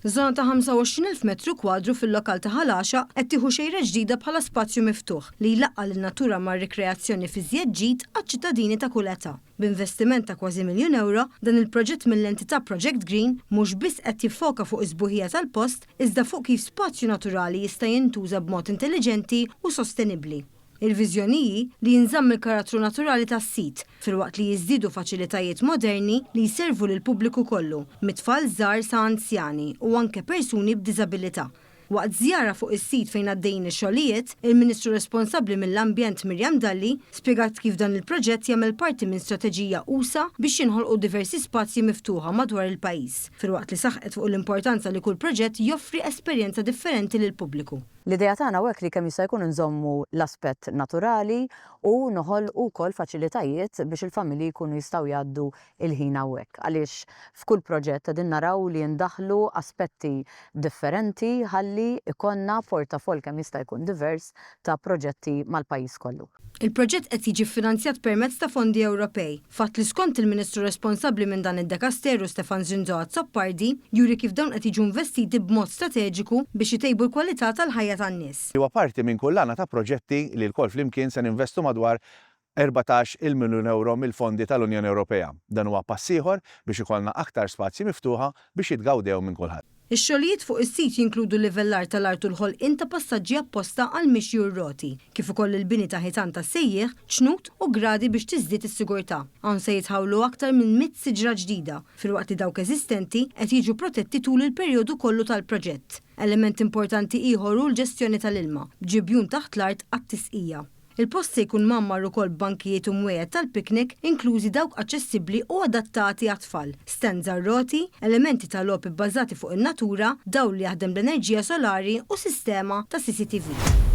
Żona ta' 25,000 metru kwadru fil-lokal ta' Ħal Għaxaq qed tieħu xejra ġdida bħala spazju miftuħ li jlaqqa' lin-natura mar-rikreazzjoni f'iżjed ġid għaċ-ċittadini ta' kull età. B'investiment ta' kważi miljun ewro, dan il-proġett mill-entità Project Green mhux biss qed jiffoka fuq is-sbuħija tal-post iżda fuq kif spazju naturali jista' jintuża b'mod intelliġenti u sostenibbli. Il-viżjoni hi li jinżamm il-karattru naturali tas-sit, filwaqt li jiżdiedu faċilitajiet moderni li jservu lill-pubbliku kollu, mit-tfal żgħar sa anzjani u anke persuni b'diżabilità. Waqt żjara fuq is-sit fejn għaddejjin ix-xogħlijiet, il-Ministru responsabbli mill-Ambjent Miriam Dalli spjegat kif dan il-proġett jagħmel parti minn strateġija usa' biex jinħolqu diversi spazji miftuħa madwar il-pajjiż, filwaqt li saħqet fuq l-importanza li kull proġett joffri esperjenza differenti lill-pubbliku. L-idea tagħna hawnhekk li kemm jista' jkun inżommu l-aspett naturali u noħolqu wkoll faċilitajiet biex il-familji jkunu jistgħu jgħaddu l-ħin hawnhekk għaliex f'kull proġett qegħdin naraw li jindaħlu aspetti differenti ħalli jkollna portafoll kemm jista' jkun divers ta' proġetti mal-pajjiż kollu. Il-proġett qed jiġi ffinanzjat permezz ta' fondi Ewropej, fatt li skont il-Ministru responsabbli minn dan id-dekasteru Stefan Zrinzo Azzopardi, juri kif dawn qed jiġu investiti b'mod strateġiku biex itejbu l-kwalità tal-ħajja tan-nies. Huwa parti minn kullana ta' proġetti li lkoll flimkien se ninvestu madwar 14-il miljun ewro mill-fondi tal-Unjoni Ewropea. Dan huwa pass ieħor biex ikollna aktar spazji miftuħa biex jitgawdew minn kulħadd. Ix-xogħlijiet fuq is-sit jinkludu livellar tal-art u l-ħolqien ta' passaġġi apposta għall-mixi u r-roti, kif ukoll il-bini ta' ħitan tas-sejjieħ, ċnut u gradi biex tiżdied is-sigurtà. Hawn se jitħawlu aktar minn 100 siġra ġdida, filwaqt li dawk eżistenti qed jiġu protetti tul il-perjodu kollu tal-proġett. Element importanti ieħor hu l-ġestjoni tal-ilma, b'ġibjun taħt l-art għat-tisqija. Il-post se jkun mgħammar ukoll b'bankijiet u mwejjed tal-picnic, inklużi dawk aċċessibbli u adattati għat-tfal, stands għar-roti, elementi ta' logħob ibbażati fuq in-natura, dawl li jaħdem bl-enerġija solari u sistema ta' CCTV.